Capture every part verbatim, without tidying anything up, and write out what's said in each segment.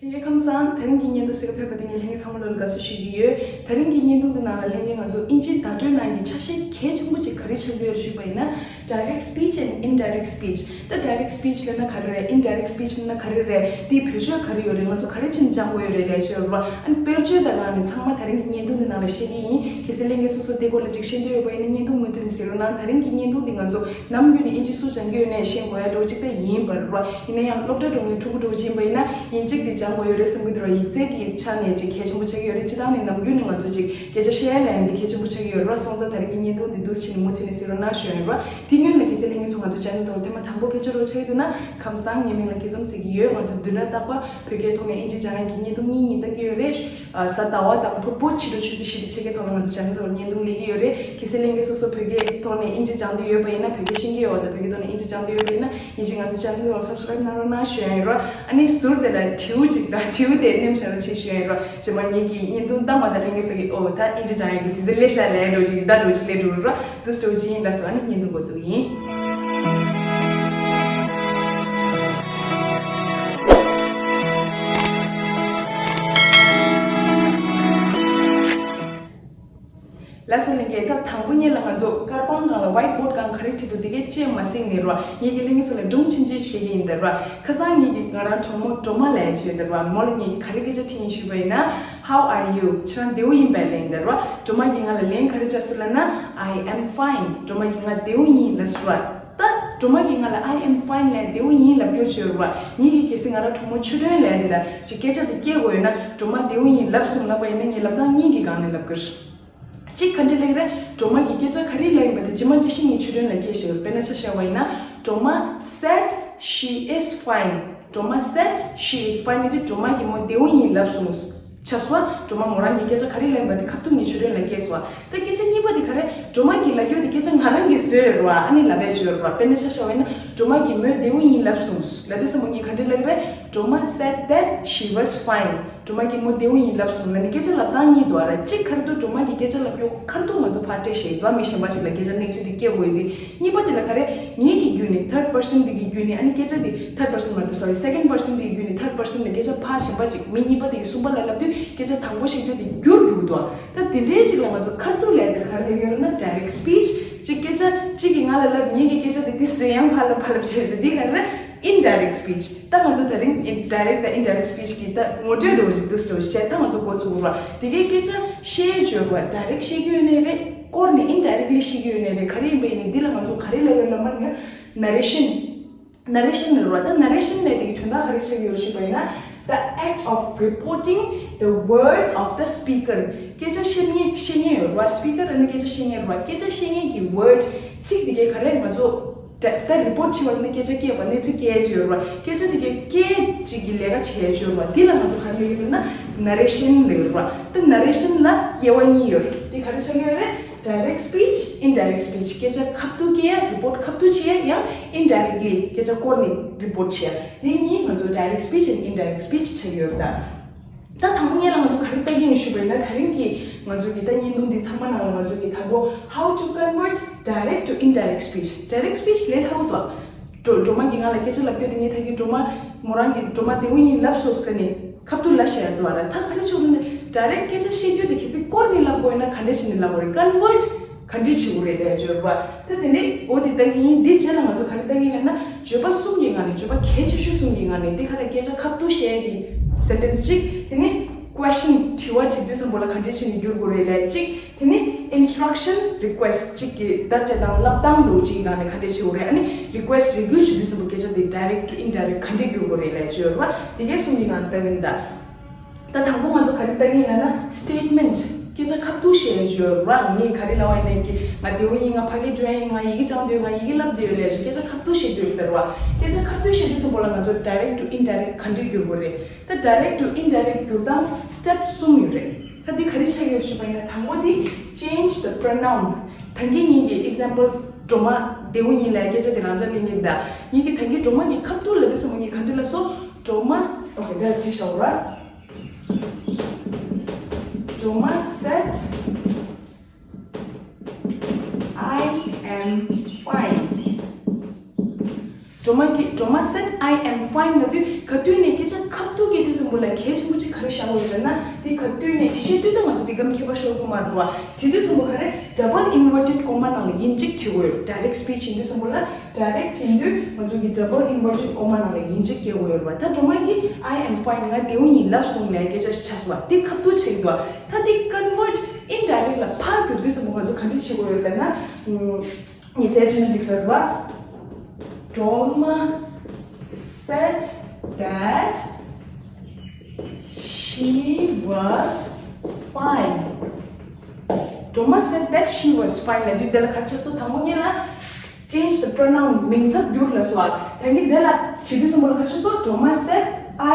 ལྷན་རྒྱས་ཁམས་བཟང་། དེ་རིང་གི་བརྙན་ཐུང་གཟིགས་ག་ཕེབས་པ་དེ་ངས་ལྷན་རྒྱས་ཚང་མ་ལོ་ལ་དགའ་བསུ་ཞུ་གི་ཡོད། དེ་རིང་གི་བརྙན་ཐུང་འདི་ནང་ལ་ལྷན་རྒྱས་ང་ཚོ་ཨིན་ཇིའི་བརྡ་སྤྲོད་ནང་གི་ཆ་ཤས་གལ་ཆེན་པོ་ཅིག་ག་རེ་ཆགས་ཀྱི་ཡོད་ཞུས་པ་ཡིན་ན། Direct speech and indirect speech། ད་direct speech ལབ་ན་ག་རེ་རེད། indirect speech ལབ་ན་ག་རེ་རེད། དེའི་བེད་སྤྱོད་ག་རེ་ཡོད་རེད། ང་ཚོ་ག་རེ་བྱས་ནས་སྦྱང་དགོས་ཡོད་རེད་ལབ་ཤེས་རོགས། ཨ་ནི་དཔེར་བརྗོད་དང་སྒང་ནས་ཚང་མ་དེ་རིང་གི་བརྙན་ཐུང་འདི་ནང་ལ་བཤད་ཀྱི་ཡིན། གལ་སྲིད་ལྷན་རྒྱས་སོ་སོ་དེ་སྐོར་ལ་ཅིག་ཤེས་འདོད་ཡོད་པ་ཡིན་ན་བརྙན་ཐུང་མུ་མཐུད་ནས་གཟིགས་རོགས་གནང་། དེ་རིང་གི་བརྙན་ཐུང་འདི་ང་ཚོ་ནམ་རྒྱུན་ནས་ཨིན་ཇི་སུ་སྦྱང་གི་ཡོད་ནའི་ཤེས་དགོས་ཡ་འདྲ་བོ་ཅིག་ད་ཡིན་པ་རེད་རོགས། ཡིན་ན་ཡང་སློབ་གྲྭ་འགྲོ་མཁན་ཕྲུ་གུ་འདྲ་བོ་ཅིག་ཡིན་པ་ཡིན་ན་ཡིན་གཅིག་དེ་སྦྱང་དགོས་ཡོད་རེད་བསམ་གྱི་འདུག་རོགས། ཡིག་ཚད་ཀྱི་ཆ་ནས་ཅིག་གལ་ཆེན་པོ་ཆགས་ཀྱི་ཡོད་རེད། སྤྱིར་བཏང་ནས་ནམ་རྒྱུན་ནས་ང་ཚོ་ཅིག་སྐད་ཆ་བཤད་ཡ་ལ་ཡང་འདི་གལ་ཆེན་པོ་ཆགས་ཀྱི་ཡོད་རེད་རོགས། སོང་ཙང་དེ་རིང་གི་བརྙན་ཐུང་འདི་འདུག་སེ་བྱས་ནས་མུ་མཐུད་ནས་གཟིགས་རོགས་གནང་ཞུ་ཡ་ཡིན་རོགས། དེ་སྔོན་ལ་གལ་སྲིད་ལྷན་རྒྱས་ཚོ་ང་ཚོ་ཆེ་ནལ་ཐོག་ཐེངས་མ་དང་པོ་ཕེབས་ཕྱོགས་རོགས་ཆགས་ཀྱི་འདུག་ན་ཁམས་བཟང་། ངའི་མིང་ལ་སྐྱིད་འཛོམས་ཟེར་གྱི་ཡོད། ང་ཚོ་བདུན་ཕྲག་རྟག་པར་བོད་སྐད་ཐོག་ནས་ཨིན་ཇི་སྦྱང་ཡ་གི་བརྙན་ཐུང་གཉིས་གཉིས་བཏང་གི་ཡོད་རེད། ཨ་གཟའ་ཟླ་བ་དང་ཕུར་བུ་ཕྱི་དྲོ་ཆུ་ཚོད་བཞི་དང་ཕྱེད་ཀའི་ཐོག་ལ་ང་ཚོ་ཆེ་ནལ་ཐོག་བརྙན་ཐུང་སླེབས་ཀྱི་ཡོད་རེད། གལ་སྲིད་ལྷན་རྒྱས་སོ་སོ་བོད་སྐད་ཐོག་ནས་ཨིན་ཇི་སྦྱང་འདོད་ཡོད་པ་ཡིན་ན། བོད་སྐད་ཤེས་ཀྱི་ཡོད་པ་དང་བོད་སྐད་ཐོག་ནས་ཨིན་ཇི་སྦྱང་འདོད་ཡོད་པ་ཡིན་ན་ཡིན་གཅིག་ང་ཚོ་ཆེ་ནལ་ཐོག་ལ་སབ་སི་ཀ་རེབ་གནང་རོགས་གནང་ཞུ་ཡ་ཡིན་རོགས། ཨ་ནི་ཟུར་དེ་ལ་དྲིའུ་ཅིག་དང་། དྲིའུ་དེ་ནེམ་བྱ་རོགས་བྱེད་ཞུ་ཡ་ཡིན་རོགས། རྗེས་མ་ངེད་ཀྱི་བརྙན་ཐུང་ལྟ་མ་ད་ལྷན་རྒྱས་ཚོ་གིས་ཨོ་ད་ཨིན་ཇི་སྦྱང་ཡ་གི་དུས་ཚོད་སླེབས་ཤག་ལབ་ཡ་འདྲ་བོ་ཅིག་བརྡ་འདྲ་བོ་ཅིག་སླེབས་འགྲོ་རོགས། འདུག་སེ་འདྲ་བོ་ཅིག་ཡིན། ལགས་སོ། ཨ་ནི་བརྙན་ཐུང་འགོ་འཛུགས་ཡིན། ལགས་སོ་ལྷན་རྒྱས། ད་དང་པོ་ཉིད་ལ་ང་ཚོ་དཀར་པང་སྒང་ལ་ཝའིཊ་བོར་སྒང་ག་རེ་བྲིས་འདུག་དེ་གའི་དཔྱད་མ་ཟིན་ནས་རོགས། ངེད་ཀྱིས་ལྷན་རྒྱས་ཚོ་ལ་སྒྲུང་ཆུང་ཆུང་བཤད་ཀྱི་ཡིན་ད་རོགས། ཁ་སང་ངེད་ཀྱིས་ང་རང་གྲོགས་མོ་སྒྲོལ་མ་ལབ་ཡ་ཅིག་ཡོད་ད་རོགས། མོ་ལ་ངེད་ཀྱིས་ག་རེ་སྐད་ཆ་དྲིས་ཡིན་ཞུས་པ་ཡིན་ན། How are you? ཁྱེད་རང་བདེ་པོ་ཡིན་པས་ལབ་ཡིན་ད་རོགས། སྒྲོལ་མ་གིས་ང་ལ་ལན་ག་རེ་བརྒྱབ་སོང་ལབ་ན། I am fine. སྒྲོལ་མ་གིས་ང་བདེ་པོ་ཡིན་ལབ་སོང་ར། ད་སྒྲོལ་མ་གིས་ང་ལ་I am fine ལབ་བདེ་པོ་ཡིན་ལབ་རྒྱུ་ཅིག་ཡོད་རེད་བ། ངེད་ཀྱིས་གལ་སྲིད་ང་རང་གྲོགས་མོ་ཆོས་སྒྲོན་ལབ་ཡ་དེ་ལ་ཅིག་སྐད་ཆ་དེ་སྐྱེལ་དགོས་ཡོད་ན། སྒྲོལ་མ་བདེ་པོ་ཡིན་ལབ་སོང་ལབ་པ་ཡིན་ན་ངས་ལབ་སྟངས་གཉིས་ཀྱི་སྒང་ནས་ལབ་ཀྱི་རེད། གཅིག་ག་འདྲ་ལབ་ཀྱི་རེད། སྒྲོལ་མ་གིས་སྐད་ཆ་ག་རེ་ལབ་ཡིན་པ་དེ་ཇི་མ་ཇི་བཞིན་ངས་ཆོས་སྒྲོན་ལ་སྐྱེལ་བཞག་ཡོད། དཔེར་ན་ཆ་བཞག་པ་ཡིན་ན། སྒྲོལ་མ་said she is fine. སྒྲོལ་མ་said she is fine ཡིན་དུས་སྒྲོལ་མ་གིས་མོ་བདེ་པོ་ཡིན་ལབ་སོང་། ཆ་བཞག་པ། སྒྲོལ་མ་མོ་རང་གིས་སྐད་ཆ་ག་རེ་ལབ་ཡིན་པ་དེ་ཁ་ཐུག་ངས་ཆོས་སྒྲོན་ལ་སྐྱེལ་སོང་བ། ད་སྐད་ཆ་གཉིས་པ་དེ་ག་རེ། སྒྲོལ་མ་གིས་ལབ་རྒྱུ་དེ་སྐད་ཆ་ང་རང་གིས་བཟོས་ཡོད་རེད་བ། ཨ་ནི་ལབ་ཡ་ཅིག་ཡོད་རེད་བ། དཔེར་ན་ཆ་བཞག་པ་ཡིན་ན། སྒྲོལ་མ་གིས་མོ་བདེ་པོ་ཡིན་ལབ་སོང་ལབ་དུས་ཙམ་པ་ངས་ག་འདྲ་ལབ་ཀྱི་རེད། སྒྲོལ་མ་said that she was fine. སྒྲོལ་མ་གིས་མོ་བདེ་པོ་ཡིན་ལབ་སོང་ལབ་ནས་སྐད་ཆ་ལབ་སྟངས་གཉིས་འདུག་ཨ་ར། གཅིག་ག་རེ་འདུག་སྒྲོལ་མ་གིས་སྐད་ཆ་ལབ་རྒྱུ་ཁ་ཐུག་ང་ཚོ་ཕར་སྤྲད་བཞག་ཡོད་ར། མི་གཞན་པ་ཅིག་ལ་སྐད་ཆ་གནས་ཚུལ་དེ་སྐྱེལ་དགོས་ཡོད་དེ། གཉིས་པ་དེ་ལ་ག་རེ། ངེད་ཀྱི་བརྒྱུད་ནས་third person དེ་གི་བརྒྱུད་ནས། ཨ་ནི་སྐད་ཆ་དེ་third person མ་གཏོགས་sorry second person དེ་གི་བརྒྱུད་ནས་third person ལ་སྐད་ཆ་ཕར་གཞན་པ་ཅིག་མི་གཉིས་པ་དེ་གི་གསུམ་པ་ལ་ལབ་དུས་སྐད་ཆ་དང་པོ་བཤད་རྒྱུ་དེ་འགྱུར་འགྲོ་གི་འདུག་ད་དེ་འདྲའི་ཅིག་ལ་ང་ཚོ་ཁ་ཐུག་ལབ་ཡ་དེ་ལ་ག་རེ་ལབ་ཀྱི་ཡོད་ལབ་ན་direct speech། ཅིག་སྐད་ཆ་གཅིག་གིས་ང་ལ་ལབ། ངེད་ཀྱིས་སྐད་ཆ་དེ་དེ་བཟོས་ཡང་ཕར་ལབ་ཕར་ལབ་བྱས་ཏེ། འདི་ག་རེ་ལབ་ན་indirect speech། ད་ང་ཚོ་དེ་རིང་direct དང་indirect speech གི་ད་ངོ་སྤྲོད་འདྲ་བོ་ཞིག་འདུག་སེ་འདྲ་བོ་ཞིག་བྱས། ད་ང་ཚོ་འགོ་བཙུགས་རོགས། དེ་གའི་སྐད་ཆ་བཤད་ཡ་ཅིག་ཡོད་རེད་བ། direct བཤད་ཀྱི་ཡོད་ནའི་རེད། སྐོར་ནས་indirectly བཤད་ཀྱི་ཡོད་ནའི་རེད། ག་རེ་ཡིན་པ་ཡིན་ནའི་འདི་ལ་ང་ཚོ་ག་རེ་ལབ་ཡོད་ལབ་ན། narration narration ལབ་རེད་བ། ད་narration ལབ་དེ་གི་དོན་དག་ག་རེ་ཆགས་ཀྱི་ཡོད་ཞུས་པ་ཡིན་ན། the act of reporting the words of the speaker. སྐད་ཆ་བཤད་མཁན་བཤད་མཁན་ཡོད་རེད་བ། speaker ལབ་ན་སྐད་ཆ་བཤད་མཁན་རེད་བ། སྐད་ཆ་བཤད་མཁན་གྱི་word ཚིག་དེ་གའི་ག་རེ་ང་ཚོ་ད་ད་report བྱེད་པ་ལབ་ན་སྐད་ཆ་སྐྱེལ་བ། གནས་ཚུལ་སྐྱེལ་ཡ་ཅིག་ཡོད་རེད་བ། སྐད་ཆ་དེ་གའི་སྐྱེལ་ཅིག་གི་ལས་ཀ་བྱེད་ཡ་ཅིག་ཡོད་རེད་བ། དེ་ལ་ང་ཚོ་ག་རེ་ལབ་ཀྱི་ཡོད་ལབ་ན་narration ལབ་ཀྱི་རེད་བ། ད་narration ལ་དབྱེ་བ་གཉིས་ཡོད་རེད། དེ་ག་རེ་ཆགས་ཀྱི་ཡོད་རེད། direct speech, indirect speech སྐད་ཆ་ཁ་ཐུག་སྐྱེལ་ཡ། report ཁ་ཐུག་བྱེད་ཡ། ཡང་indirectly སྐད་ཆ་བསྐོར་ནས་report བྱེད་ཡ། དེ་གཉིས་ང་ཚོ་direct speech and indirect speech ཆགས་ཡོད་རེད། ད་དང་པོ་ཉིད་ལ་ང་ཚོ་ག་རེ་ལྟ་གི་ཡིན་ཞུས་པ་ཡིན་ན། ད་རིང་གི་ང་ཚོ་གི་ད་བརྙན་ཐུང་འདི་ཚང་མ་ནང་ལ་ང་ཚོ་གི་དང་པོ་how to convert direct to indirect speech. direct speech ལས་སླ་པོ་འདུག་སྒྲོལ་སྒྲོལ་མ་གིས་ང་ལ་སྐད་ཆ་ལབ་རྒྱུ་དེ་ངས་ད་གིན་སྒྲོལ་མ་མོ་རང་གིས་སྒྲོལ་མ་བདེ་པོ་ཡིན་ལབ་སོང་ཟེར་ནས་ཁ་ཐུག་ལབ་བཞག་ཡ་འདུག་ཨ་ར། ད་ག་རེ་བྱུང་ན་direct སྐད་ཆ་བཤད་རྒྱུ་དེ་གལ་སྲིད་བསྐོར་ནས་ལབ་དགོས་ན་ག་འདྲ་བྱས་ནས་ལབ་དགོས་རེད། convert ག་འདྲ་བྱེད་དགོས་རེད་ལབ་ཡ་ཅིག་ཡོད་རེད་བ། ད་དེ་ནས་འོ་དེ་ལྟ་གི་ཡིན། འདི་རྗེས་ལ་ང་ཚོ་ག་རེ་ལྟ་གི་ཡིན་ལབ་ན། བརྗོད་པ་གསུམ་གྱི་ངང་ནས། བརྗོད་པ་གལ་ཆེ་ཤོས་གསུམ་གྱི་ངང་ནས་འདི་ག་ལ་སྐད་ཆ་ཁ་ཐུག་བཤད་ཡ་གི་sentence གཅིག་དེ་ནས་question དྲི་བ་དྲི་དུས་ཙམ་པ་ལ་ག་འདྲ་བྱས་ནས་བསྒྱུར་དགོས་རེད་ལབ་ཡ་གཅིག་དེ་ནས་instruction request གཅིག་གི་བརྡ་སྤྲད་སྟངས་ལབ་སྟངས་འདྲ་བོ་གཅིག་གི་ནང་ནས་ག་འདྲ་བྱེད་དགོས་རེད། ཨ་ནི་request རེ་སྐུལ་བྱེད་དུས་ཙམ་པ་སྐད་ཆ་དེ་direct to indirect ག་འདྲ་བསྒྱུར་དགོས་རེད་ལབ་ཡ་ཅིག་ཡོད་རེད་བ། དེ་གའི་གསུམ་གྱི་ནང་ནས་ལྟ་གི་ཡིན་ད། ད་དང་པོ་ང་ཚོ་ག་རེ་ལྟ་གི་ཡིན་ལབ་ན། statement སྐད་ཆ་ཁ་ཐུག་བཤད་ཡ་ཅིག་ཡོད་རེད་བ། ངས་ག་རེ་ལབ་པ་ཡིན་ནའི་ཀྱི་ང་བདེ་པོ་ཡིན། ང་ཕ་གིར་འགྲོ་ཡ་ཡིན། ང་ཡི་གེ་སྦྱང་འདོད། ང་ཡི་གེ་བསླབ་འདོད་ལབ་ཡ་ཅིག་སྐད་ཆ་ཁ་ཐུག་བཤད་འདོད་ཡོད་རེད་བ། སྐད་ཆ་ཁ་ཐུག་བཤད་དུས་ཙམ་པ་ལ་ང་ཚོ་direct to indirect ག་འདྲ་བསྒྱུར་དགོས་རེད། ད་direct to indirect བསྒྱུར་སྟངས་step གསུམ་ཡོད་རེད། ད་འདི་ག་རེ་ཆགས་ཡོད་ཞུས་པ་ཡིན་ན། དང་པོ་འདི་change the pronoun། ད་གིན་ངེད་ཀྱི་example སྒྲོལ་མ་བདེ་པོ་ཡིན་ལབ་སྐད་ཆ་དེ་རང་འཇགས་སླེབས་ངེས་ད། ངེད་ཀྱི་ད་གིན་སྒྲོལ་མ་གིས་ཁ་ཐུག་ལབ་དུས་ཙམ་པ་ངས་ག་འདྲ་ལབ་སོང་། སྒྲོལ་མ། okay ད་ཅིག་བཞག་ར། སྒྲོལ་མ་said I am fine. སྒྲོལ་མ་གིས། སྒྲོལ་མ་said, "I am fine" ལབ་དུས་ག་དུས་ནས་སྐད་ཆ་ཁ་ཐུག་སྐད་དུས་ཙམ་པོ་ལ་གལ་ཆེན་པོ་གཅིག་ག་རེ་བཞག་དགོས་ཡོད་ལབ་ན། དེ་ག་དུས་ནས་བཤད་དུས་ད་ང་ཚོ་དེ་ག་མཁས་པ་ཤོར་གི་མ་རེད་བ། དེ་དུས་ཙམ་པོ་ག་རེ། double inverted comma ནང་ལ་ཡིན་གཅིག་བྲིས་དགོས་ཡོད། direct speech ཡིན་དུས་ཙམ་པོ་ལ། direct ཡིན་དུས་ང་ཚོ་གི་double inverted comma ནང་ལ་ཡིན་གཅིག་བཀལ་དགོས་ཡོད་རེད་བ། ད་སྒྲོལ་མ་གིས་"I am fine" ང་བདེ་པོ་ཡིན་ལབ་སོང་ལབ་སྐད་ཆ་ཞིག་ཆགས་སོང་བ། དེ་ཁ་ཐུག་ཆགས་ཀྱི་འདུག་ད་དེ་convert indirect ལ་ཕར་བསྒྱུར་དུས་ཙམ་པོ་ང་ཚོ་ག་འདྲ་བྱེད་དགོས་ཡོད་ལབ་ན། ངས་དེ་བྲིས་ན་འགྲིག་ས་རེད་བ། སྒྲོལ་མ said that she was fine. སྒྲོལ་མ་said that she was fine ལབ་དུས་དེ་ལ་ག་རེ་ཆགས་སོང་། དང་པོ་ཉིད་ལ་change the pronoun མིང་ཚབ་བསྒྱུར་ལབ་སོང་བ། ད་གིན་དེ་ལ་བྱེད་དུས་ཙམ་པོ་ལ་ག་རེ་ཆགས་སོང་། སྒྲོལ་མ་said,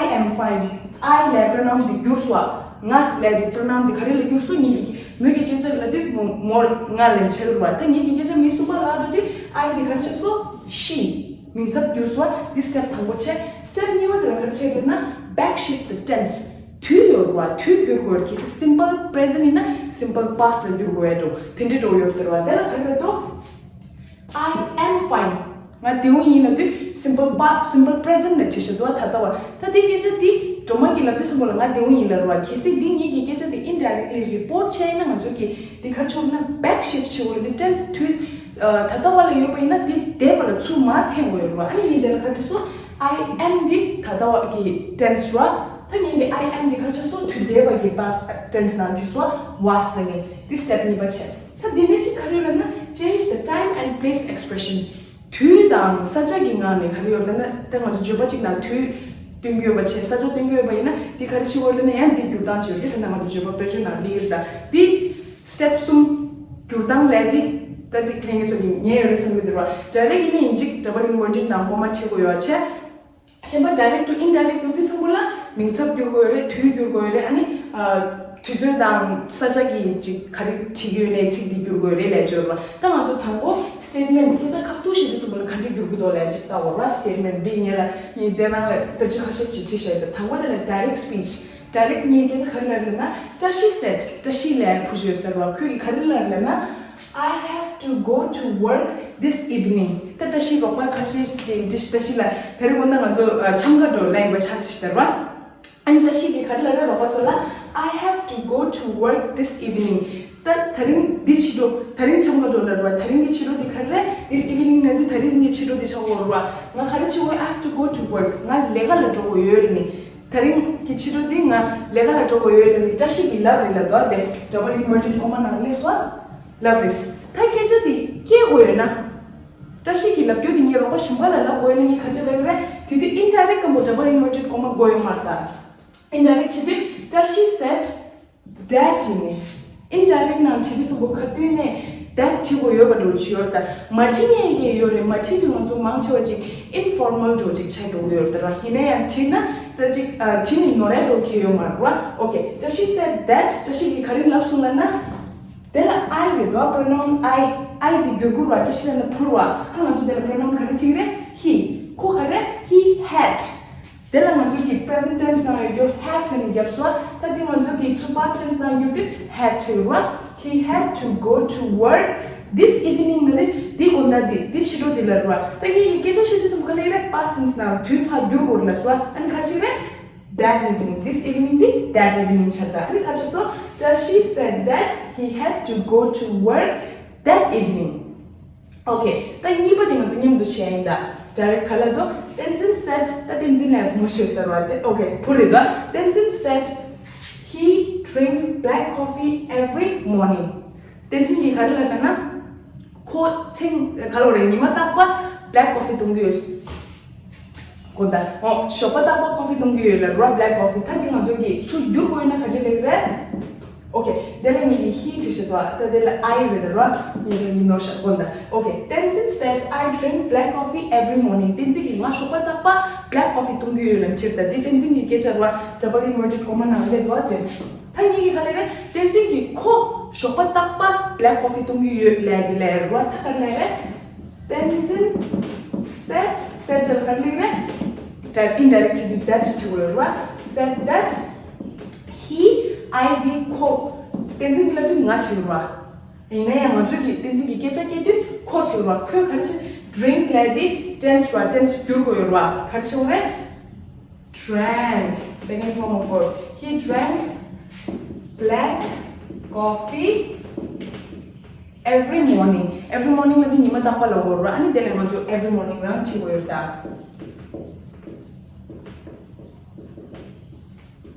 "I am fine." I ལབ་pronoun དེ་བསྒྱུར་སོང་བ། ང་ལབ་དེ་pronoun དེ་ག་རེ་ལ་བསྒྱུར་སོང་། ངེད་ཀྱི་མོ་གི་སྐད་ཆ་ལབ་དུས་མོ་མོར་ང་ལབ་བྱས་རེད་བ། ད་ངེད་ཀྱི་སྐད་ཆ་མི་གསུམ་པ་ལབ་དུས་I དེ་ག་རེ་ཆགས་སོང་། She མིང་ཚབ་བསྒྱུར་སོང་བ། དེ་step དང་པོ་བྱས། step གཉིས་པ་དེ་ལ་ག་རེ་བྱེད་དགོས་ན། back shift the tense དུས་ཡོད་རེད་བ། དུས་བསྒྱུར་དགོས་རེད། གལ་སྲིད་simple present ཡིན་ན་simple past ལ་བསྒྱུར་དགོས་ཡ་འགྲོ། དེ་འདྲའི་འགྲོ་ཡོད་རེད་བ། དེ་ལ་ག་རེ་ལབ་འདུག I am fine. ང་བདེ་པོ་ཡིན་ལབ་དུས་simple past, simple present ལ་བྲིས་བཞག་འདུག་བ། ད་ལྟ་བ། ད་དེ་སྐད་ཆ་དེ་སྒྲོལ་མ་གིས་ལབ་དུས་ཙམ་པོ་ལ་ང་བདེ་པོ་ཡིན་ལབ་རེད་བ། གལ་སྲིད་འདི་ངེད་ཀྱི་སྐད་ཆ་དེ་indirectly report བྱས་ཡིན་ན། ང་ཚོ་གིས་དེ་ག་རེ་བྱེད་དགོས་ན། back shift བྱེད་དགོས་རེད། དེ་tense དུས་ད་ལྟ་བ་ལ་ཡོད་པ་ཡིན་ན་དེ་འདས་པ་ལ་ཚུར་མར་འཐེན་དགོས་ཡོད་རེད་བ། ཨ་ནི་ངས་དེ་ལ་ག་རེ་བྲིས་སོང་། I am འདི་ད་ལྟ་བ་གི་tense རེད་བ། ད་ངས་འདི་I am འདི་ག་རེ་བྱས་སོང་། དུས་འདས་པ་གི་past tense ནང་བྲིས་སོང་བ། was ལབ་ནས། འདི་step གཉིས་པ་བྱས། ད་འདི་ནས་གཅིག་ག་རེ་ཡོད་ལབ་ན། change the time and place expression དུས་དང་ས་ཆ་གི་ངང་ནས་ག་རེ་ཡོད་ལབ་ན། ད་ང་ཚོ་བརྗོད་པ་གཅིག་ནང་དུས་སྟོན་གྱི་ཡོད་པ་བྱས། ས་ཆ་སྟོན་གྱི་ཡོད་པ་ཡིན་ན་འདི་ག་རེ་བྱེད་དགོས་ལབ་ན། ཡང་འདི་བསྒྱུར་སྟངས་བྱེད་དགོས། འདི་ད་ལྟ་ང་ཚོ་བརྗོད་པ་དཔེར་བརྗོད་ནང་སླེབས་ཀྱི་རེད། ད་འདི་step གསུམ་བསྒྱུར་སྟངས་ལས་འདི་ད་འདི་ཁྱེད་ངེས་སོ་གི་ཉན་ཡོད་རེད་བསམ་གྱི་འདུག་ར། direct ཡིན་ན་ཡིན་གཅིག་double inverted ནང་comma བྲིས་དགོས་ཡོད་བྱས། གཞན་པ་direct to indirect བསྒྱུར་དུས་ཙམ་པོ་ལ་མིང་ཚབ་བསྒྱུར་དགོས་ཡོད་རེད། དུས་བསྒྱུར་དགོས་ཡོད་རེད། ཨ་ནི་ཨ་དུས་ཚོད་དང་ས་ཆ་གི་ཅིག་ག་རེ་བྲིས་ཀྱི་ཡོད་ནའི་ཚིག་འདི་བསྒྱུར་དགོས་རེད་ལབ་ཀྱི་ཡོད་རེད་བ། ད་ང་ཚོ་དང་པོ་statement སྐད་ཆ་ཁ་ཐུག་བཤད་དུས་ཙམ་པོ་ལ་ག་འདྲས་བསྒྱུར་གྱི་འདུག་ལབ་ཅིག་ལྟ་འོ་ར། statement འདི་ངས་ལ་ངས་དེ་ནང་ལ་དཔེར་བརྗོད་ཁ་ཤས་ཤིག་བྲིས་བཞག་ཡོད། དང་པོ་དེ་ལ་direct speech direct ངས་སྐད་ཆ་ག་རེ་ལབ་ལབ་ན། བཀྲ་ཤིས་said བཀྲ་ཤིས་ལབ་ཕུལ་བཞག་ཡོད་ཟེར་བ། ཁོས་ཀྱིས་ག་རེ་ལབ་ལབ་ན། I have to go to work this evening. ད་བཀྲ་ཤིས་རོགས་པ་ཁ་ཤས་ཀྱིས་བཀྲ་ཤིས་ལ་ད་རེས་དགོང་དག་ང་ཚོ་ཨ་འཆམ་ག་འགྲོ་ལབ་ཡིན་པ་ཆགས་ཅིག་ཟེར་བ། ཨ་ནི་བཀྲ་ཤིས་ཀྱིས་ག་རེ་ལབ་རེད། རོགས་པ་ཚོ་ལ། I have to go to work this evening. ད་ད་རིང་འདི་ཕྱི་དྲོ། ད་རིང་འཆམ་ག་འགྲོ་ལབ་རེད་བ། ད་རིང་གི་ཕྱི་དྲོ་འདི་ག་རེ་རེད། This evening ན་འདི་ད་རིང་གི་ཕྱི་དྲོ་འདི་ཆགས་ཡོད་རེད་བ། ང་ག་རེ་བྱེད་དགོས། I have to go to work. ང་ལས་ཀ་ལ་འགྲོ་དགོས་ཡོད་ལབ་ནི། ད་རིང་གི་ཕྱི་དྲོ་འདི་ང་ལས་ཀ་ལ་འགྲོ་དགོས་ཡོད་ལབ་ནི་བཀྲ་ཤིས་ཀྱིས་ལབ་རེད་ལབ་འདུག་དེ་double inverted comma ནང་སླེབས་སོང་། ལབ་རེད། ད་སྐད་ཆ་དེ་སྐྱེལ་དགོས་ཡོད་ན། བཀྲ་ཤིས་ཀྱིས་ལབ་རྒྱུ་དེ་ངས་རོགས་པ་གཞན་པ་ལ་ལབ་དགོས་ཡོད་ན་ངས་ག་རེ་ལབ་ཀྱི་རེད། དེ་དུས་indirect སྐམ་པོ་double inverted comma དགོས་ཡོད་མ་རེད་ད། indirect བྱེད་དུས་བཀྲ་ཤིས་said that ཡིན་ནི། indirect ནང་བྲིས་དུས་ཙམ་པོ་ག་དུས་ནས་that བྲིས་དགོས་ཡོད་པ་འདྲ་བོ་ཅིག་ཡོད་རེད་ད། མ་བྲིས་མཁན་གྱི་ཡོད་རེད། མ་བྲིས་དུས་ང་ཚོ་མང་ཆེ་བ་ཅིག་informal འདྲ་བོ་ཅིག་ཆགས་འགྲོ་གི་ཡོད་རེད་ད་ར། ཡིན་ན་ཡང་བྲིས་ན་ད་ཅིག་ཨ་བྲིས་ནས་ནོར་ཡ་འདྲ་བོ་གང་ཡོད་མ་རེད་བ། okay བཀྲ་ཤིས་said that བཀྲ་ཤིས་ཀྱིས་ག་རེ་ལབ་སོང་ལབ་ན། དེ་ལ་I རེད་དོ། pronoun I. I དེ་བསྒྱུར་དགོས་རེད་བ། བཀྲ་ཤིས་ལབ་ན་ཕུར་བ། ཨ་ང་ཚོ་དེ་ལ་pronoun ག་རེ་བྲིས་ཀྱི་རེད། he. ཁོ་ག་རེ། He had དེ་ལ་ང་ཚོ་གི་present tense ནང་ཡོད་རྒྱུ་have ལབ་ནས་བརྒྱབ་སོང་། ད་དེ་ང་ཚོ་གི་ཚུར་past tense ནང་བསྒྱུར་དུས་had བྱེད་རུང་། He had to go to work this evening ནི་དེ་དགོང་དག་དེ་དེ་ཕྱི་དྲོ་དེ་ལ་རུང་། ད་ངས་ཀྱི་སྐད་ཆ་བཤད་དུས་ཙམ་ག་ལ་ཡིན་རེད། past tense ནང་དུས་ཕར་བསྒྱུར་དགོས་རེད་ལབ་སོང་། ཨ་ནི་ག་ཅིག་རེད། That evening. This evening དེ་that evening ཆགས་ད། ཨ་ནི་ག་ཅིག་སོང་། བཀྲ་ཤིས said that he had to go to work that evening. okay ད་གཉིས་པ་དེ་ང་ཚོ་མཉམ་དུ་བྱས་ཡིན་ད། direct ག་ལ་དོ། བསྟན་འཛིན་said ད་བསྟན་འཛིན་ལ་ངོ་ཤེས་ཟེར་བ་དེ། okay ཕུར་རེད་ད། བསྟན་འཛིན said he drink black coffee every morning. བསྟན་འཛིན་གྱིས་ག་རེ་ལབ་ན། ཁོ་ཚེ་ག་ལ་རེད། ཉི་མ་རྟག་པར་black coffee འཐུང་གི་ཡོད། གོ་ད། ཨོ་ཞོགས་པ་རྟག་པར་coffee འཐུང་གི་ཡོད་ལ་ར། black coffee ད་དེ་ང་ཚོ་གིས་ཚུར་བསྒྱུར་དགོས་ན་ག་འདྲ་ལབ་ཀྱི་རེད། okay དེ་ལ་ངས་ཀྱི་he བྲིས་བཞག་འདུག་ད་དེ་ལ་I རེད་ལ་ར། ངས་ཀྱི་ནོར་བཞག་གོ་ད། okay བསྟན་འཛིན said I drink black coffee every morning. བསྟན་འཛིན་གྱིས་ང་ཞོགས་པ་རྟག་པར་black coffee འཐུང་གི་ཡོད་ལ་བྲིས་ད། དེ་བསྟན་འཛིན་གྱི་སྐད་ཆ་ར། double inverted comma ནང་སླེབས་འདུག་དེ། ད་ངས་ཀྱི་ག་ལ་རེད། བསྟན་འཛིན་གྱིས་ཁོ་ཞོགས་པ་རྟག་པར་black coffee འཐུང་གི་ཡོད་ལབ་དེ་ལ་ར། ད་ག་ལ་རེད། བསྟན་འཛིན་said said ཅེས་ག་ལ་རེད། ད་indirect བྲིས་དུས་that བྲིས་དགོས་རེད་བ། said that he I འདི་ཁོ། བསྟན་འཛིན་གྱིས་ལབ་དུས་ང་བྱེད་རེད་བ། ཡིན་ན་ཡང་ང་ཚོ་གིས་བསྟན་འཛིན་གྱི་སྐད་ཆ་སྐྱེལ་དུས་ཁོ་བྱེད་རེད་བ། ཁོས་ག་རེ་བྱེད། drink ལབ་དེ་ tense ར། tense བསྒྱུར་དགོས་ཡོད་ར། ག་རེ་བྱེད་དགོས་རེད། drank, second form of verb, he drank black coffee every morning. Every morning ལབ་དུས་ཉི་མ་རྟག་པར་ལབ་དགོས་ར། ཨ་ནི་དེ་ལས་ང་ཚོ་every morning རང་བྲིས་དགོས་ཡོད་ད།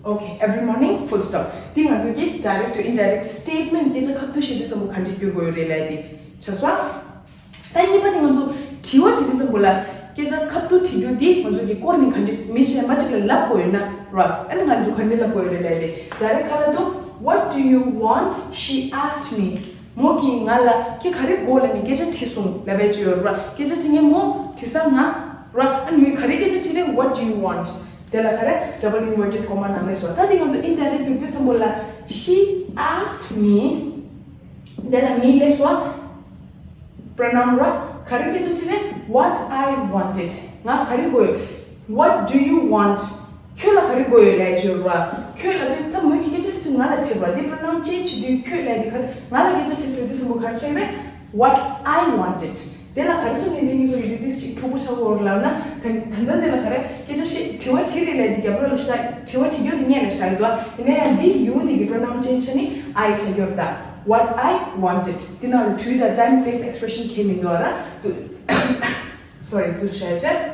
Okay, every morning, full stop. འདི་ང་ཚོ་གི་direct to indirect statement སྐད་ཆ་ཁ་ཐུག་བཤད་དུས་ཙམ་པོ་ག་འདྲ་བསྒྱུར་དགོས་ཡོད་རེད་ལབ་དེ་ཆགས་སོང་། ད་གཉིས་པ་དེ་ང་ཚོ་དྲི་བ་དྲི་དུས་ཙམ་པོ་ལ་སྐད་ཆ་ཁ་ཐུག་དྲི་རྒྱུ་དེ་ང་ཚོ་གི་སྐོར་ནས་ག་འདྲ་མི་གཞན་མ་གཅིག་ལ་ལབ་དགོས་ཡོད་ན་ར། ཨ་ནི་ང་ཚོ་ག་འདྲ་ལབ་དགོས་ཡོད་རེད་ལབ་དེ། direct ཁ་ལ་ཚོ། What do you want? She asked me. མོ་གིས་ང་ལ་ཁྱེད་ག་རེ་དགོས་ལབ་ནས་སྐད་ཆ་དྲིས་སོང་ལབ་པའི་ཅིག་ཡོད་ར། སྐད་ཆ་དྲིས་ངས་མོ་དྲི་ས་ང་ར། ཨ་ནི་མོས་ག་རེ་སྐད་ཆ་དྲིས་རེད། What do you want? དེ་ལ་ག་རེ་double inverted comma ནང་ལས་སོ། ད་དེ་ང་ཚོ་indirect བསྒྱུར་དུས་ཙམ་པོ་ལ། She asked me. དེ་ལ་me ལས་སོ། pronoun ར། ག་རེ་སྐད་ཆ་དྲིས་རེད། What I wanted. ང་ག་རེ་དགོས། What do you want? ཁྱོད་ལ་ག་རེ་དགོས་ཡོད་ལབ་ཅིག་ཡོད་ར། ཁྱོད་ལབ་དུས་ད་མོས་ཀྱིས་སྐད་ཆ་དྲིས་དུས་ང་ལ་དྲིས་པ་འདི་pronoun change བྱེད་དུས་ཁྱོད་ལབ་དེ་ག་རེ། ང་ལ་སྐད་ཆ་དྲིས་ཟེར་དུས་ཙམ་པོ་ག་རེ་བྱེད་རེད། What I wanted. དེ་ལ་ག་རེ་བྱེད་ནས་འདི་གཉིས་སུ་ཡོད་དུས་ཅིག་འཁྲུག་པོ་ཆགས་ཡོད་རེད་ལབ་ན། ད་ད་ལྟ་འདི་ལ་ག་རེ་སྐད་ཆ་བཤད་དྲི་བ་དྲིས་རེད་ལབ་དེ་རྒྱབ་ལོགས་ལ་བཞག་དྲི་བ་དྲི་རྒྱུ་དེ་སྔོན་ལ་བཞག་ཡོད་ལ། ཡིན་ན་ཡང་འདི་you དེ་གི་pronoun change བྱས་ནས་I བྱས་ཡོད་རེད་ད། What I wanted. འདི་ནང་ལ་དུས་དང་time, place, expression གང་ཡང་མི་འདུག་ར། དུ། Sorry, དུ་བྱས་བྱས།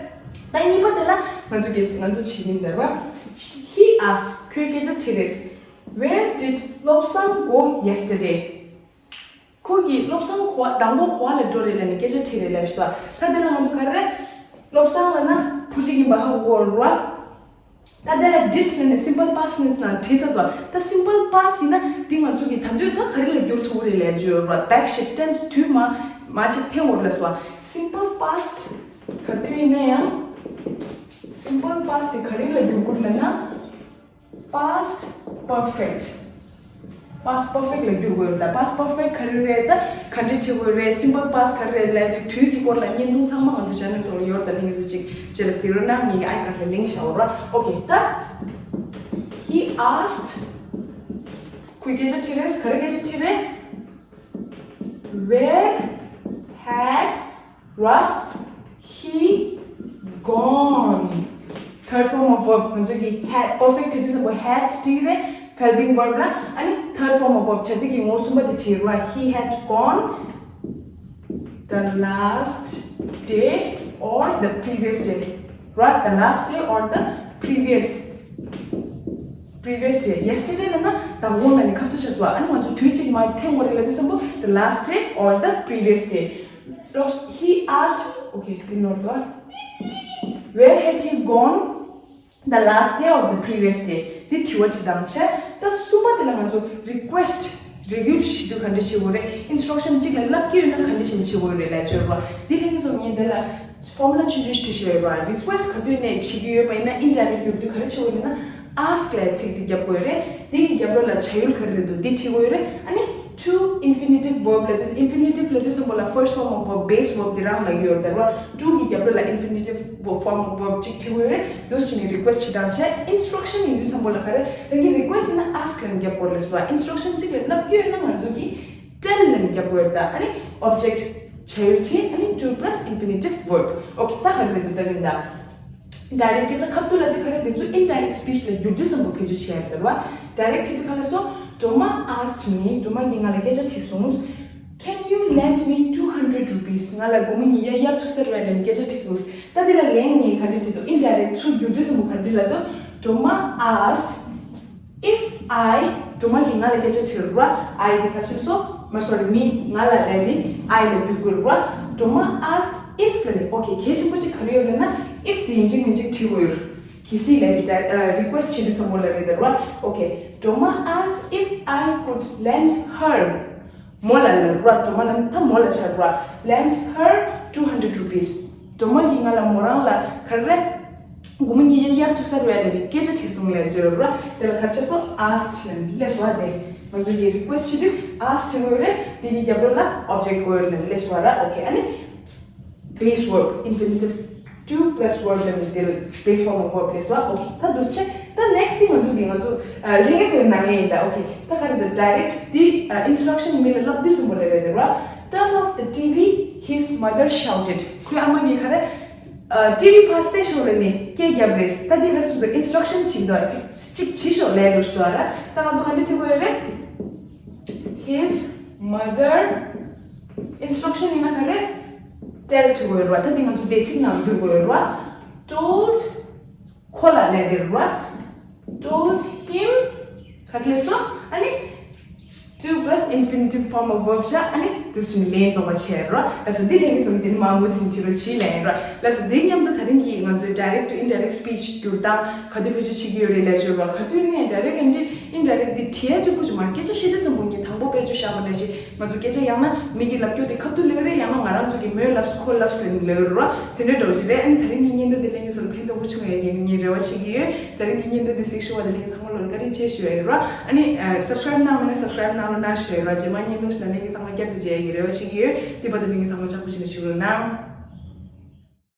ད་གཉིས་པ་དེ་ལ་ང་ཚོ་གིས་ང་ཚོ་བྱེད་ཀྱིན་འདུག་ར། He asked. ཁོས་སྐད་ཆ་དྲིས་རེད། Where did བློ་བཟང་go yesterday? ཁོ་གིས་བློ་བཟང་ག་པར་དང་པོ་ག་པར་ལ་འགྲོ་རེད་ལབ་ནས་སྐད་ཆ་དྲིས་རེད་ལབ་ཤི་ད། ད་དེ་ལ་ང་ཚོ་ག་རེ། བློ་བཟང་ལབ་ན་བུ་གཅིག་ཡིན་པ་ཧ་གོ་ར། ད་དེ་ལ་did ལབ་ནས་simple past ནས་ནང་བྲིས་ཚར་ད། ད་simple past ཡིན་ན་འདི་ང་ཚོ་གིས་ད་དུང་ད་ག་རེ་ལ་བསྒྱུར་ཐུབ་རེད་ལབ་བརྗོད་ར། back shift tense དུས་མ་མ་ཅིག་འཐེན་འོར་ལ་སོ། simple past ག་དུས་ཡིན་ན་ཡང་simple past དེ་ག་རེ་ལ་བསྒྱུར་དགོས་ལབ་ན། Past perfect. Past perfect ལ་བསྒྱུར་དགོས་རེད་ད། past perfect ག་རེ་རེད་ད། ག་འདྲ་བྱེད་དགོས་རེད། simple past ག་རེ་རེད་ལབ་དུས་དུས་ཀྱི་སྐོར་ལ་བརྙན་ཐུང་ཚང་མ་ང་ཚོ་channel ཐོག་ལ་ཡོད་རེད་ད། ལིང་ཚོ་ཅིག་བྱས་ལ་ཟེར་རོགས་གནང་། ངེད་ཀྱི་icard ལ་link བཞག་རོགས། Okay ད། He asked. ཁོས་སྐད་ཆ་དྲིས་རེད། ག་རེ་སྐད་ཆ་དྲིས་རེད། Where had ར། He gone. Third form of verb ང་ཚོ་གི་had perfect དེ་དུས་ཙམ་པོ་had དེ་རེད། helping verb ལ། ཨ་ནི་third form of verb བྱ་ཚིག་གི་ངོ་བོ་གསུམ་པ་དེ་བྲིས་ར། He had gone the last day or the previous day. ར། the last day or the previous previous day. yesterday ལབ་ན་ད་གོང་ལ་ནི་ཁ་ཐུག་ཆགས་སོང་། ཨ་ནི་ང་ཚོ་དུས་གཅིག་མ་འཐེན་དགོས་རེད་ལབ་དུས་ཙམ་པོ་the last day or the previous day. He asked, okay, didn't know that. Where had he gone the last day or the previous day? འདི་དྲི་བ་དྲི་སྟངས་བྱས། ད་གསུམ་པ་དེ་ལ་ང་ཚོ་request རེ་སྐུལ་བྱེད་དུས་ག་འདྲ་བྱེད་དགོས་རེད། instruction གཅིག་ལ་ལབ་ཀྱི་ཡོད་ན་ག་འདྲ་བྱེད་བྱེད་དགོས་རེད་ལབ་བརྗོད་རོགས། འདི་ལྷན་རྒྱས་ཚོ་ངས་འདི་ལ་formula ཆུང་ཆུང་ཞིག་བྲིས་ཡོད་པ། request ག་དུས་ནས་བྱེད་ཀྱི་ཡོད་པ་ཡིན་ན་indirect བསྒྱུར་དུས་ག་རེ་བྱེད་དགོས་རེད་ན། ask ལབ་ཚིག་འདི་རྒྱབ་དགོས་རེད། འདི་གི་རྒྱབ་ལོགས་ལ་བྱ་ཡུལ་ག་རེ་རེད་འདུག་འདི་བྲིས་དགོས་རེད། ཨ་ནི་to infinitive verb ལབ་དུས། infinitive ལབ་དུས་ཙམ་པོ་ལ་first form of verb, base verb འདི་རང་ལ་ཡོད་རེད་ད་ར། to གི་རྒྱབ་ལོགས་ལ་infinitive form of verb གཅིག་བྲིས་དགོས་རེད། འདུག་བྱས་ནས་request བྱེད་སྟངས་བྱས། instruction ཡིན་དུས་ཙམ་པོ་ལ་ག་རེ། ད་གིན་request ཡིན་ན་ask ལབ་ནས་རྒྱབ་དགོས་རེད་ལབ་སོང་། instruction གཅིག་ལ་ལབ་ཀྱི་ཡོད་ན་ང་ཚོ་གིས་tell ལབ་ནས་རྒྱབ་དགོས་རེད་ད། ཨ་ནི་object བྱ་ཡུལ་བྲིས། ཨ་ནི་to plus infinitive verb. Okay ད་ག་རེ་རེད་འདུག་ད་གིན་ད། direct སྐད་ཆ་ཁ་ཐུག་ལབ་དུས་ག་རེ། དེ་ཚོ་indirect speech ལ་བསྒྱུར་དུས་ཙམ་པོ་བེད་སྤྱོད་བྱེད་ཡ་རེད་ད་ར། direct བྱེད་དུས་ག་ལ་སོ། སྒྲོལ་མ་asked me. སྒྲོལ་མ་གིས་ང་ལ་སྐད་ཆ་དྲིས་སོང་། Can you lend me two hundred rupees? ང་ལ་སྒོར་མོ་ཉིས་བརྒྱ་གཡར་ཐུབ་ས་རེད་པས་ལབ་ནས་སྐད་ཆ་དྲིས་སོང་། ད་འདི་ལ་ལན་ངས་ག་འདྲ་བྲིས་འདུག indirect ཚུར་བསྒྱུར་དུས་ཙམ་པོ་ག་འདྲ་ལབ་འདུག་སྒྲོལ་མ་asked if I སྒྲོལ་མ་གིས་ང་ལ་སྐད་ཆ་དྲིས་ར། I འདི་ག་རེ་ཆགས་སོང་། མ་sorry, me ང་ལ་ལབ་ནི་I ལ་བསྒྱུར་དགོས་རེད་པ། སྒྲོལ་མ་asked if ལབ་ནི། okay གལ་ཆེན་པོ་གཅིག་ག་རེ་ཡོད་ལབ་ན་if དེ་ཡིན་གཅིག་མིན་གཅིག་བྲིས་དགོས་ཡོད། གལ་སྲིད་ལབ་ནི་ད་request བྱེད་དུས་ཙམ་པོ་ལ་རེད་ད་ར། okay སྒྲོལ་མ asked if I could lend her མོ་ལ་ལབ་ར། སྒྲོལ་མ་ལབ་ད་མོ་ལ་ཆགས་ར། lend her two hundred rupees. སྒྲོལ་མ་གིས་ང་ལ་མོ་རང་ལ་ག་རེ། སྒོར་མོ་ཉིས་བརྒྱ་གཡར་ཐུབ་ས་རེད་པས་ལབ་ནས་སྐད་ཆ་དྲིས་སོང་ལབ་བརྗོད་ར། དེ་ལ་ག་རེ་ཆགས་སོང་། asked ལབ་ནས་སླེབས་སོང་། དེ་ང་ཚོ་གིས་request བྱེད་དུས་asked བྱེད་དགོས་རེད། དེ་གི་རྒྱབ་ལོགས་ལ་object དགོས་རེད་ལབ་ནས་སླེབས་སོང་ར། okay ཨ་ནི་base verb, infinitive two plus verb ལབ་ནས་དེ་ལ་base form of verb སླེབས་སོང་། okay ད་འདུག་སེ་བྱས། ད་next thing ང་ཚོ་ལྷན་རྒྱས་ཚོའི་ནང་ལ་ཡིན་ད། okay ད་ག་རེ་འདུག direct དེ་instruction མི་ལ་ལབ་དུས་ཙམ་པོ་ལ་རེད་དེ་ར། Turn off the T V, his mother shouted. ཁོའི་ཨ་མ་གིས་ག་རེ། ཨ། ཊི་ཝི་ཕར་སེ་ཤོག་ལབ་ནས་སྐད་རྒྱབ་རེད། ད་འདི་ག་རེ་ཞིག་འདུག་ཨིན་སི་ཊྲག་ཤན་ཅིག་འདུག་ཅིག་ཅིག་བྱེད་ཤོག་ལབ་འདུག་ཞུ་བ་ར། ད་ང་ཚོ་ག་འདྲ་བྲིས་དགོས་ཡོད་རེད། His mother, ཨིན་སི་ཊྲག་ཤན་ཡིན་ན་ག་རེ། ཊེལ་བྲིས་དགོས་ཡོད་ར། ད་འདི་ང་ཚོ་འདས་ཚིག་ནང་བསྒྱུར་དགོས་ཡོད་ར། Told, ཁོ་ལ་ལབ་དགོས་ར། Told him, ག་རེ་ལབ་སོང་། ཨ་ནི་to plus infinitive form of verb བཞག་ཨ་ནི་དུས་ཆེན་ལན་རྫོགས་པ་བྱས་རོ། ལགས་སོ། འདི་ལྷན་རྒྱས་ཚོ་འདི་ནི་མང་པོ་དེ་འདྲ་བྱེད་ལ་ཡིན་རོ། ལགས་སོ། འདི་མཉམ་དུ་ད་རིང་གི་ང་ཚོའི་direct to indirect speech བསྒྱུར་སྟངས་ག་དུས་བེད་སྤྱོད་བྱེད་ཀྱི་ཡོད་རེད་ལབ་ཆོག་རོ། ག་དུས་ནས་direct and indirect འདི་བྲིས་ཡ་གཅིག་པུ་ཅིག་མ་སྐད་ཆ་བཤད་དུས་ཙམ་པོ་ངས་དང་པོ་དཔེར་བརྗོད་བཞག་པ་ནང་བཞིན་ང་ཚོ་སྐད་ཆ་ཡང་ན་མི་གི་ལབ་རྒྱུ་དེ་ཁ་ཐུག་ལབ་རེད། ཡང་ན་ང་རང་ཚོ་གི་མོས་ལབ་ཁོ་ལབ་ལབ་རོ། དེ་འདྲ་འདྲ་བོ་ཞིག་རེད། ཨ་ནི་ད་རིང་གི་བརྙན་ཐུང་འདི་ལྷན་རྒྱས་ཚོ་ལ་ཕན་ཐོགས་པོ་བྱུང་ཡོད་ངས་ངས་རེ་བ་བྱེད་ཀྱི་ཡོད། ད་རིང་གི་བརྙན་ཐུང་འདི་གཟིགས་ཞུ་བ་དེ་ལྷན་རྒྱས་ཚང་མ་ལོ་ལ་བཀའ་དྲིན་ཆེ་ཞུ་ཡ་ཡིན་རོ། ཨ་ནི་subscribe གནང་མེད་ན་subscribe གནང་རོགས་གནང་ཞུ་ཡ་ཡིན་རོ། རྗེས་མ་བརྙན་ཐུང་ཞིག་ལ་ལྷན་རྒྱས་ཚང་མ་བསྐྱར་དུ་མཇལ་ཡ་གི་རེ་བ་བྱེད་ཀྱི་ཡོད། དེ་བར་དུ་ལྷན་རྒྱས་ཚང་མ་ཅག་པོ་བྱེད་རོགས་གནང་།